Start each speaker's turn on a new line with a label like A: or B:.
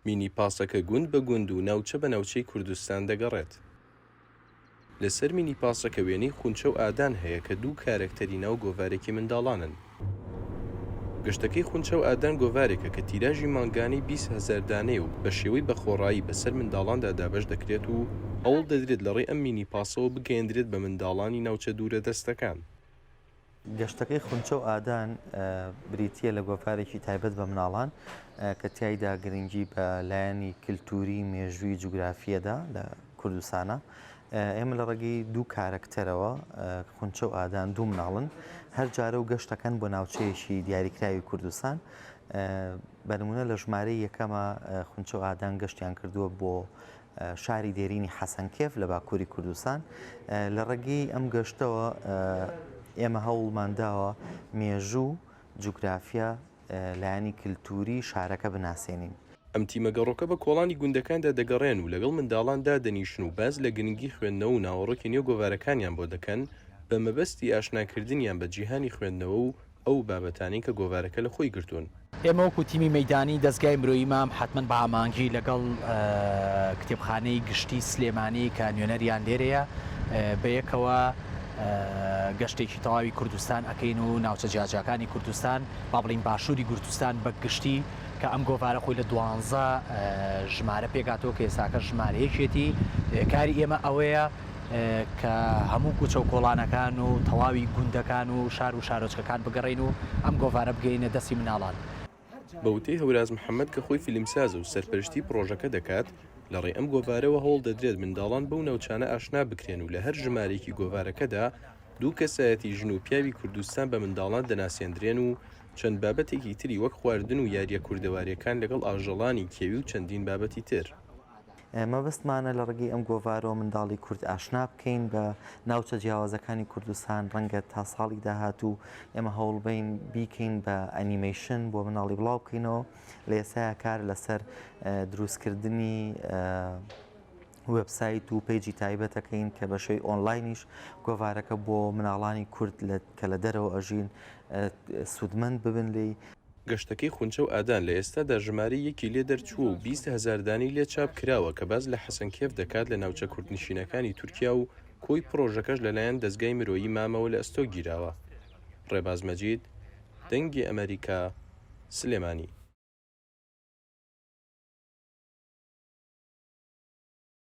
A: مینی پاسەکە گوند بە گوند و ناوچە بە ناوچەی کوردستان دەگەڕێت. لەسەر مینی پاسەکە وێنەی خونچە و ئادان هەیە کە دوو کارەکتەری ناو گۆڤارێکی منداڵانن. گەشتەکەی خونچە و ئادان گۆڤارێکە کە تیراژی مانگانەی 20 هەزار دانەیە و بە شێوەی بەخۆڕایی بەسەر منداڵاندا دابەش دەکرێت و هەوڵ دەدرێت لەڕێی ئەم مینی پاسەوە بگەیەندرێت بە منداڵانی ناوچە دوورەدەستەکان.
B: گەشتەکەی خونچە و ئادان بریتییە لە گۆڤارێکی تایبەت بە مناڵان کە تیایدا گرنگی بە لایەنی کلتوری، مێژووی، جوگرافییەدا لە کوردستانە. ئێمە لە ڕێگەی دوو کارەکتەرەوە خونچە و ئادان دوو مناڵن هەر جارە و گەشتەکەن بۆ ناوچەیەکی دیاریکراوی کوردستان. بە نمونە لە ژمارەی یەکەمە خونچە و ئادان گەشتیان کردووە بۆ شاری دێرینی حەسەنکێف لە باکووری کوردستان. لە ڕێگەی ئەم گەشتەوە ئێمە هەوڵمان داوە مێژوو، جوگرافیا، لایەنی کلتووری شارەکە بناسێنین.
A: ئەم تیمە گەڕۆکە بە کۆڵانی گوندەکاندا دەگەڕێن و لەگەڵ منداڵان دادەنیشن و باس لە گرنگی خوێندنەوە و ناوەڕۆکی نێو گۆڤارەکانیان بۆ دەکەن بە مەبەستی ئاشناکردنیان بە جیهانی خوێندنەوە و ئەو بابەتانەی کە گۆڤارەکە لە خۆی گرتوون.
C: ئێمە وەکو تیمی مەیدانی دەزگای مرۆیی مام حەتمەن بە هاماهەنگی لەگەڵ کتێبخانەی گشتی سلێمانی کە نوێنەریان لێرەیە بەیەکەوە گەشتێکی تەواوی کوردستان ئەکەین و ناوچە جیاجیاکانی کوردستان با بڵێین باشووری گوردستان بە گشتی کە ئەم گۆڤارە خۆی لە دوانزە ژمارە پێکهاتووە کە ئێستاکە ژمارە یەکێتی کاری ئێمە ئەوەیە کە هەموو کوچە و کۆڵانەکان و تەواوی گوندەکان و شار و شارۆچکەکان بگەڕێین و ئەم گۆڤارە بگەیەنینە دەستی مناڵان.
A: بە وتەی هەوراز محەمەد کە خۆی فیلمسازە و سەرپەرشتی پڕۆژەکە دەکات، لە ڕێی ئەم گۆڤارەوە هەوڵ دەدرێت منداڵان بەو ناوچانە ئاشنا بکرێن و لە هەر ژمارەیەکی گۆڤارەکەدا دوو کەسایەتی ژن و پیاوی کوردستان بە منداڵان دەناسێندرێن و چەند بابەتێکی تری وەک خواردن و یارییە کوردەوارییەکان لەگەڵ ئاژەڵانی کێوی و چەندین بابەتی تر.
B: مەبەستمانە لە ڕێگەی ئەم گۆڤارەوە منداڵی کورد ئاشنا بکەین بە ناوچە جیاوازەکانی کوردستان، ڕەنگە تا ساڵی داهاتوو ئێمە هەوڵبەین بیکەین بە ئەنیمەیشن بۆ مناڵی بڵاو بکەینەوە، لە ئێستایا کار لەسەر دروستکردنی وێبسایت و پەیجی تایبەت ئەکەین کە بە شێوەی ئۆنلاینیش گۆڤارەکە بۆ مناڵانی کورد کە لە دەرەوە ئەژین سوودمەند ببن لێی.
A: گەشتەکەی خونچە و ئادان لە ئێستادا ژمارەی یەکی لێ دەرچووە و 20 هەزار دانەی لێ چاپ کراوە کە باس لە حەسەنکێف دەکات لە ناوچە کوردنشینەکانی تورکیا و کۆی پڕۆژەکەش لەلایەن دەزگای مرۆیی مامەوە لە ئەستۆ گیراوە. ڕێباز مەجید، دەنگی ئەمەریکا، سلێمانی.